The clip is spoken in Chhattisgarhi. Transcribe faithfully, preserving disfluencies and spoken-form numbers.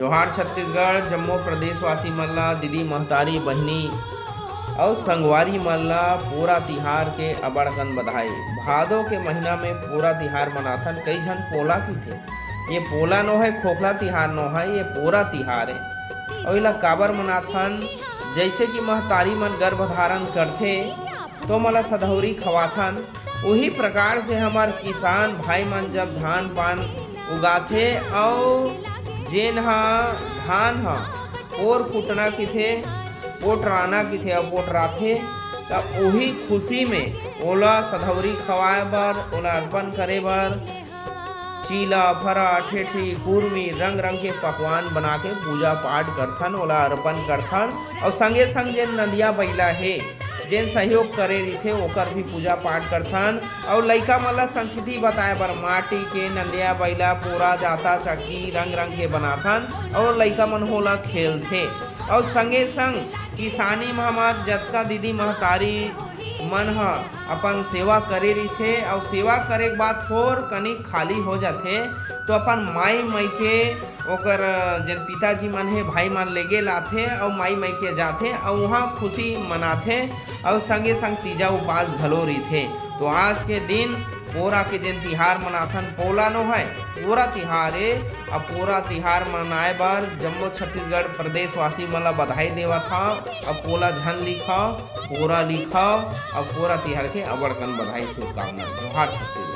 जोहार छत्तीसगढ़, जम्मो प्रदेशवासी मन ला, दीदी, महतारी, बहिनी अउ संगवारी मन ला पोरा तिहार के अबड़कन बधाई। भादो के महीना में पोरा तिहार मनाथन, कई झन पोला किथे। ये पोला नो है, खोखला तिहार नो है, ये पोरा तिहार है। अउ एला काबर मनाथन? जैसे कि महतारी मन गर्भ धारण करथे, तो मला सधौरी खवाथन। उही प्रकार से हमर किसान भाई मन जब धान पान उगाथे अउ जेन ह धान ह पोर कुटना किथे, पोटराना किथे अउ पोटराथे, त उही खुशी में ओला सधौरी खवाए बर, ओला अर्पण करे बर चीला, फरा, ठेठरी, कुरमी, रंग रंग के पकवान बना के पूजा पाठ करथन, ओला अर्पण करथन। अउ संगे संग जेन नंदिया बइला हे, जेन सहयोग करे रहिथे, ओकर भी पूजा पाठ करथन। अउ लइका मन ला संस्कृति बताए बर माटी के नंदिया बइला, पोरा, जाता, चक्की रंग रंग के बनाथन अउ लइका मन होला खेलथे। अउ संगे संग किसानी म हमर जतका दीदी महतारी मन ह अपन सेवा करे रहिथे, अउ सेवा करे के बाद थोर कनिक खाली हो जाथे, तो अपन माई मइके ओकर जेन पिताजी मन हे, भाई मन लेगे लाथे अउ माई मइके जाथे अउ उहाँ खुशी मनाथे अउ संगे संग तीजा उपास घलो रहिथे। तो आज के दिन पोरा के जेन तिहार मनाथन, पोला नो है, पोरा तिहार ए। अब पोरा तिहार मनाए बर जम्मो छत्तीसगढ़ प्रदेशवासी मन ला बधाई देवत हव। अब पोला झन लिखव, पोरा लिखव। अब पोरा तिहार के अबड़कन बधाई, शुभकामना। जोहार छत्तीसगढ़।